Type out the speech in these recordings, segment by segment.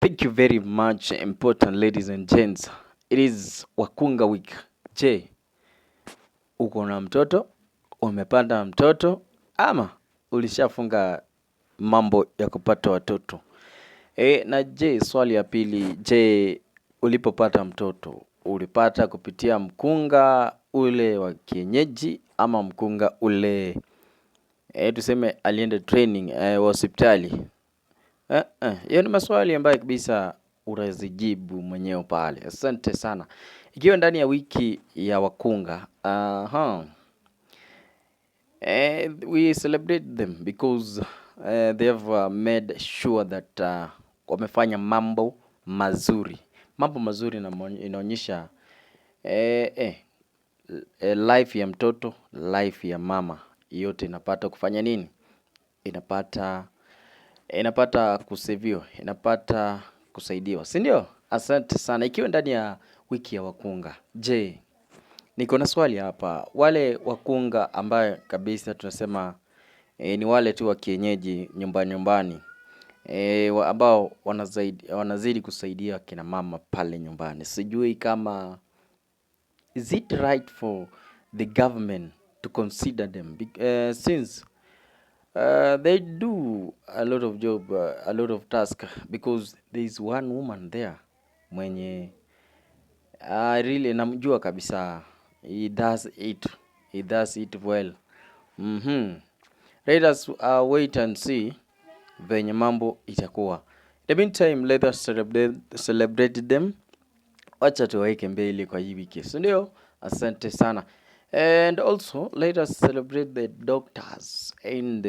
Thank you very much, important ladies and gents. It is Wakunga Week. Je, uko na mtoto? Umepata mtoto ama ulishafunga mambo ya kupata watoto? Na je, swali ya pili, je, ulipopata mtoto ulipata kupitia mkunga ule wa kienyeji ama mkunga ule tuseme alienda training wa hospitali? Hiyo ni maswali ambayo kabisa utazijibu mwenyewe pale. Asante sana. Ikiwa ndani ya wiki ya wakunga, we celebrate them because they have made sure that wamefanya mambo mazuri. Mambo mazuri inaonyesha life ya mtoto, life ya mama yote inapata kufanya nini? Inapata kuseviwa, inapata kusaidiwa, si ndio? Asante sana. Ikiwa ndani ya wiki ya wakunga, je, niko na swali hapa. Wale wakunga ambayo kabisa tunasema ni wale tu wa kienyeji nyumbani nyumbani, ambao wanazidi kusaidia kina mama pale nyumbani. Sijui kama is it right for the government to consider them since they do a lot of job, a lot of task, because there is one woman there mwenye I really namjua kabisa, he does it well. Let us wait and see venye mambo itakuwa. In the meantime, let us celebrate them. Wacha tuwaweke mbele kwa hii wiki, si ndio? Asante sana. And also let us celebrate the doctors in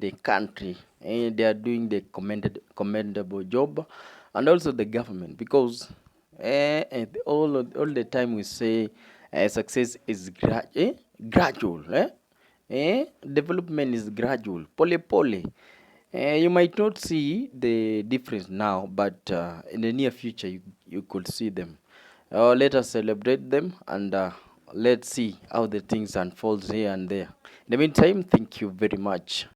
the country, and they are doing the commendable job, and also the government, because all the time we say success is gradual, eh? Development is gradual, pole pole. You might not see the difference now, but in the near future you could see them. Let us celebrate them and let's see how the things unfolds here and there. In the meantime, thank you very much.